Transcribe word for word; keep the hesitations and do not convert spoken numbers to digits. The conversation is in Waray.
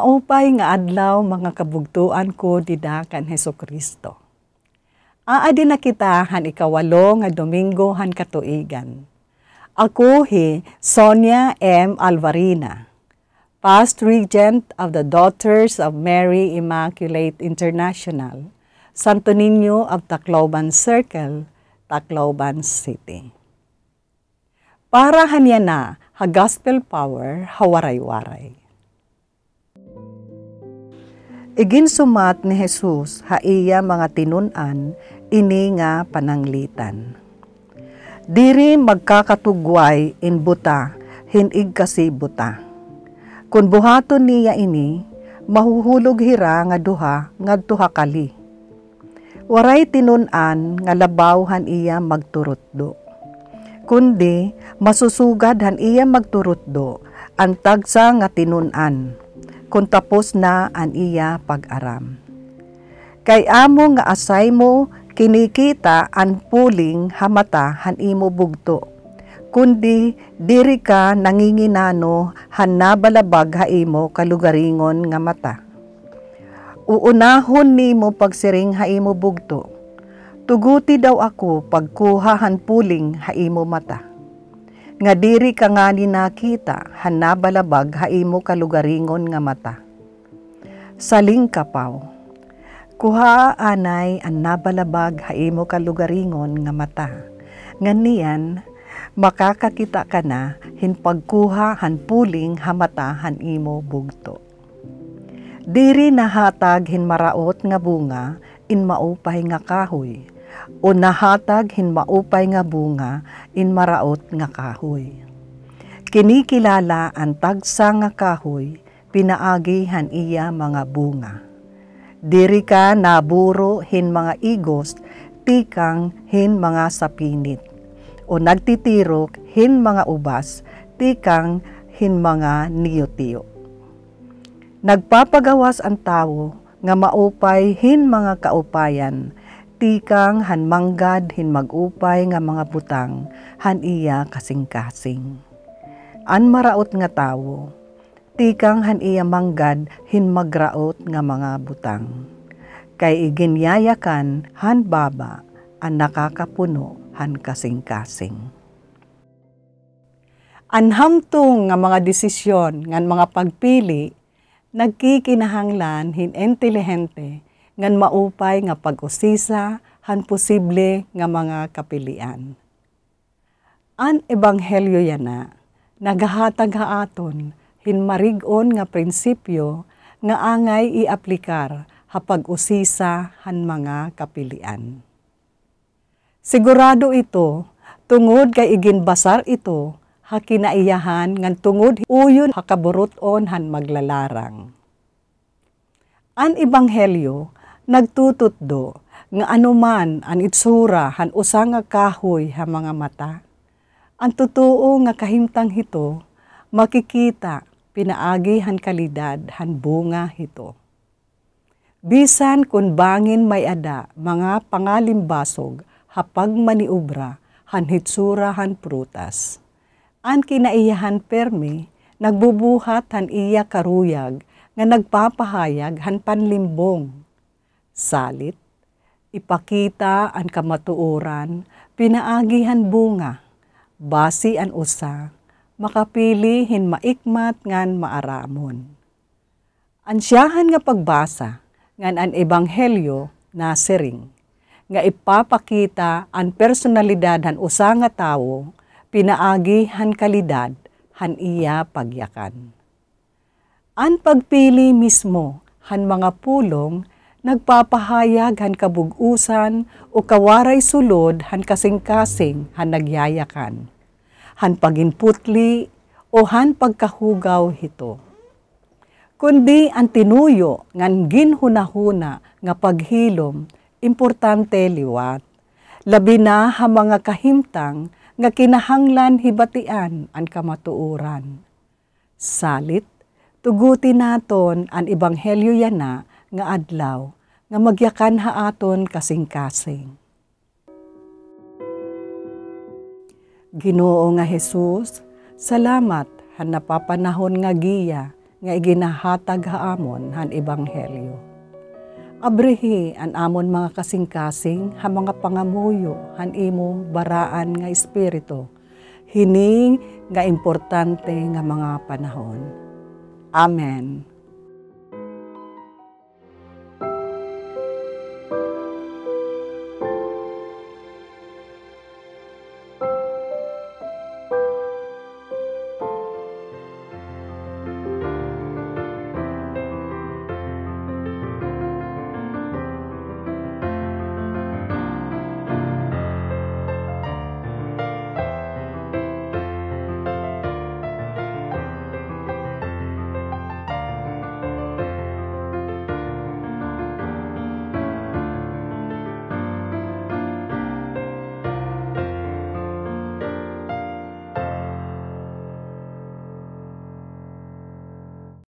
Maupay nga adlaw, mga kabugtoan ko dida kan Jesucristo. Aadi na kita han ikawalo nga Domingo han katuigan. Ako hi Sonia M. Alvarina, Past Regent of the Daughters of Mary Immaculate International, Santo Niño of Tacloban Circle, Tacloban City. Para han yana ha Gospel Power ha Waray-Waray. Iginsumat ni Jesus ha iya mga tinun-an ini nga pananglitan: Diri magkakatugway in buta hin igkasi buta. Kon buhaton niya ini, mahuhulog hira nga duha ngadto ha kali. Waray tinun-an nga labaw han iya magturutdo, kundi masusugad han iya magturutdo an tagsa nga tinun-an, kon tapos na an iya pag-aram. Kay amo nga asay mo kinikita an puling ha mata han imo bugto, kundi diri ka nanginginano han nabalabag ha imo kalugaringon nga mata. Uunahon nimo pagsiring ha imo bugto, "Tuguti daw ako pagkuha han puling ha imo mata," nga diri ka ngani nakita han nabalabag ha imo kalugaringon nga mata. Salingkapaw, kuhaa anay an nabalabag ha imo kalugaringon nga mata, ngan niyan makakakita ka na hin pagkuha han puling ha mata han imo bugto. Diri nahatag hin maraot nga bunga in maupay nga kahoy, o nahatag hin maupay nga bunga in maraot nga kahoy. Kinikilala an tagsa nga kahoy pinaagi han iya mga bunga. Diri ka naburo hin mga igos tikang hin mga sapinit, o nagtitirok hin mga ubas tikang hin mga niyutiyo. Nagpapagawas an tawo nga maupay hin mga kaupayan tikang han manggad hin mag-upay nga mga butang han iya kasingkasing. An maraot nga tawo tikang han iya manggad hin magraot nga mga butang. Kay iginyayakan han baba an nakakapuno han kasingkasing. An hamtong nga mga desisyon ngan mga pagpili nagkikinahanglan hin intelihente ngan maupay nga pag-usisa han posible nga mga kapilian. An ebanghelyo yana naghahatag ha aton hin marig-on nga prinsipyo nga angay iaplikar ha pag-usisa han mga kapilian. Sigurado ito, tungod kay iginbasar ito ha kinaiyahan ngan tungod uyon ha kaburut-on han maglalarang. An ebanghelyo nagtututdo nga ano man an itsura han usa nga kahoy ha mga mata, an totoo nga kahimtang hito makikita pinaagi han kalidad han bunga hito. Bisan kon bangin may-ada mga pangalimbasog ha pagmaniobra han hitsura han prutas, an kinaiyahan pirme nagbubuhat han iya karuyag nga nagpapahayag han panlimbong. Salit, ipakita an kamatuoran pinaagi han bunga, basi an usa makapili hin maikmat ngan maaramon. An syahan nga pagbasa ngan an ebanghelyo nasiring nga ipapakita an personalidad han usa nga tawo pinaagi han kalidad han iya pagyakan. An pagpili mismo han mga pulong nagpapahayag han kabug-osan o kawaray sulod han kasingkasing han nagyayakan, han paginputli o han pagkahugaw hito. Kundi an tinuyo ngan ginhunahuna nga paghilom importante liwat, labi na ha mga kahimtang nga kinahanglan hibatian an kamatuoran. Salit, tuguti naton an ebanghelyo yana nga adlaw nga magyakan ha aton kasingkasing. Ginoo nga Jesus, salamat han napapanahon nga giya nga iginahatag ha amon han ebanghelyo. Abrihi an amon mga kasingkasing ha mga pangamuyo han imo baraan nga Espiritu, hini nga importante nga mga panahon. Amen.